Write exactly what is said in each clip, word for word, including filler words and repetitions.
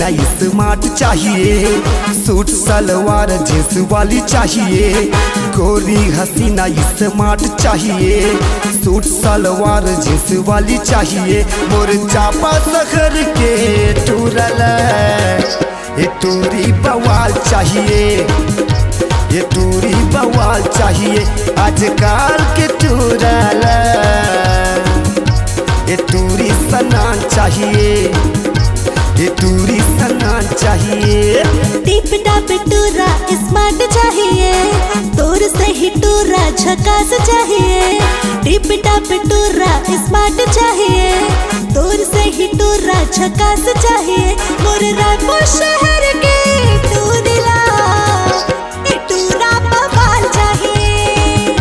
Smart चाहिए, suit salwar jeans वाली चाहिए, गोरी हसीना स्मार्ट चाहिए, सूट सलवार जींस वाली चाहिए, मोर चापा शहर के टूरा ला। ए टूरी बवाल चाहिए, ए टूरी बवाल चाहिए, आजकल के टूरा ला। ए टूरी सनान चाहिए, ए टूरी सनान चाहिए। टिप टाप टूरा स्मार्ट चाहिए, तोर सही टूरा झकास चाहिए। टिप टाप टूरा स्मार्ट चाहिए, तोर सही टूरा झकास चाहिए। मोर रायपुर शहर के टूरी ला, ए टूरा बवाल चाहिए,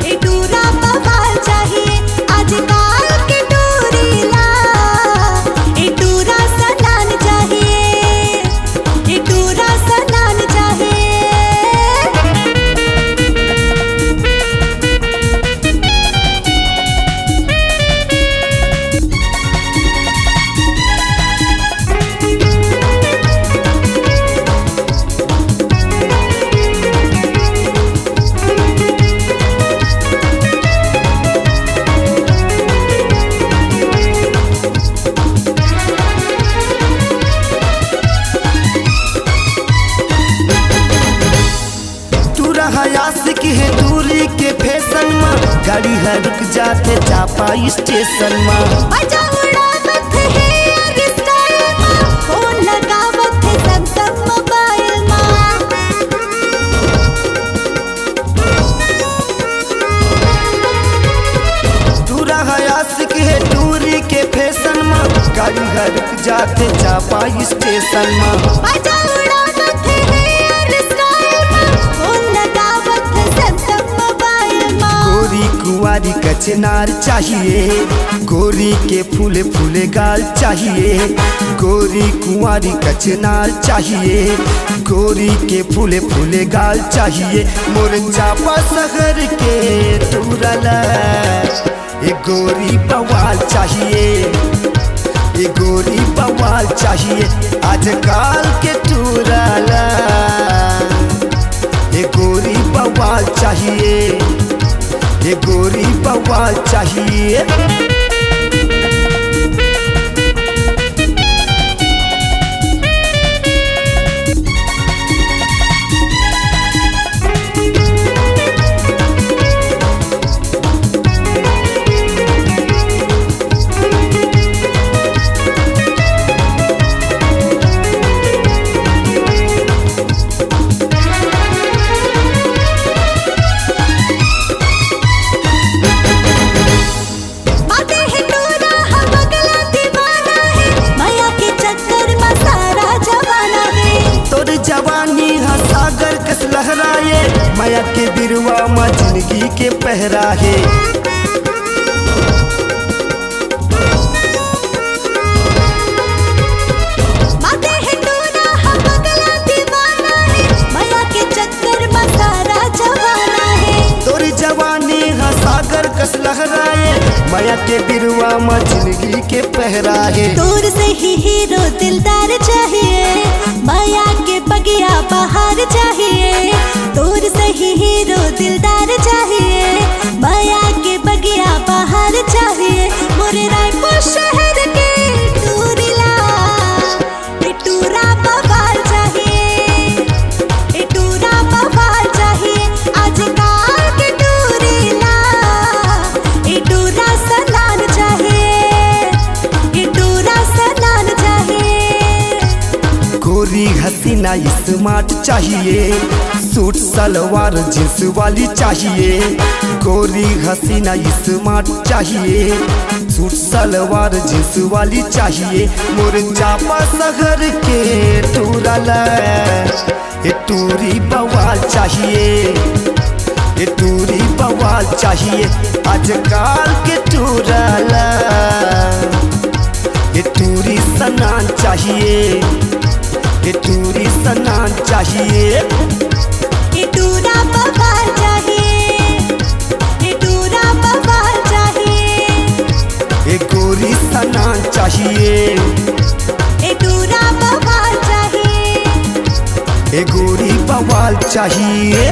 ए टूरा बवाल चाहिए। आजकल के टूरी ला, ए टूरा सनान चाहिए, ए टूरा सनान चाहिए। टूरा ह आशिक हे टूरी के फैशन म, गाड़ी ह रुक जाथे चापा स्टेशन म। मजा उड़ावत हे यार स्टाइल म, फोन लगावत हे Samsung मोबाइल म। टूरा ह आशिक हे टूरी के फैशन म, गाड़ी ह रुक जाथे चापा स्टेशन म। मजा उड़ावत हे हेयर स्टाइल म, फोन लगावत हे Samsung मोबाइल म। गोरी कुंवारी कचनार चाहिए, गोरी के फूले फूले गाल चाहिए, गोरी कुंवारी कचनार चाहिए, गोरी के फूले फूले गाल चाहिए, मोर चापा शहर के टूरा ला। ए गोरी बवाल चाहिए, ए गोरी बवाल चाहिए, आजकल के टूरा ला। ए गोरी बवाल चाहिए, ए गोरी बवाल चाहिए। बाटे हे टूरा ह पगला दीवाना हे, मया के चक्कर म सारा जमाना हे। तोर जवानी ह सागर कस लहराए, मया के बिरवा म जिंदगी के पहरा हे। बाटे हे टूरा ह पगला दीवाना हे, मया के चक्कर म सारा जमाना हे। तोर जवानी ह सागर कस लहराए, मया के बिरवा म जिंदगी के पहरा हे। तोर सही हीरो दिलदार चाहिए, मया के बगिया बहार चाहिए। तोर सही हीरो दिलदार चाहिए, मया के बगिया बहार चाहिए। मोरे रायपुर शहर के टूरी ला, ए टूरा बवाल चाहिए, ए टूरा बवाल चाहिए। आजकल के टूरी ला, ए टूरा सनान चाहिए, ए टूरा सनान चाहिए। गोरी हसीना स्मार्ट चाहिए, सूट सलवार जींस वाली चाहिए। गोरी हसीना स्मार्ट चाहिए, सूट सलवार जींस वाली चाहिए। मोर चापा शहर के टूरा ला, ए टूरी बवाल चाहिए, ए टूरी बवाल चाहिए। आजकल के टूरा ला, ए टूरी सनान चाहिए, ए टूरी सनान चाहिए। ए टूरा बवाल चाहिए, ए टूरा बवाल चाहिए। ए गोरी सनान चाहिए, ए टूरा बवाल ए गोरी बवाल चाहिए।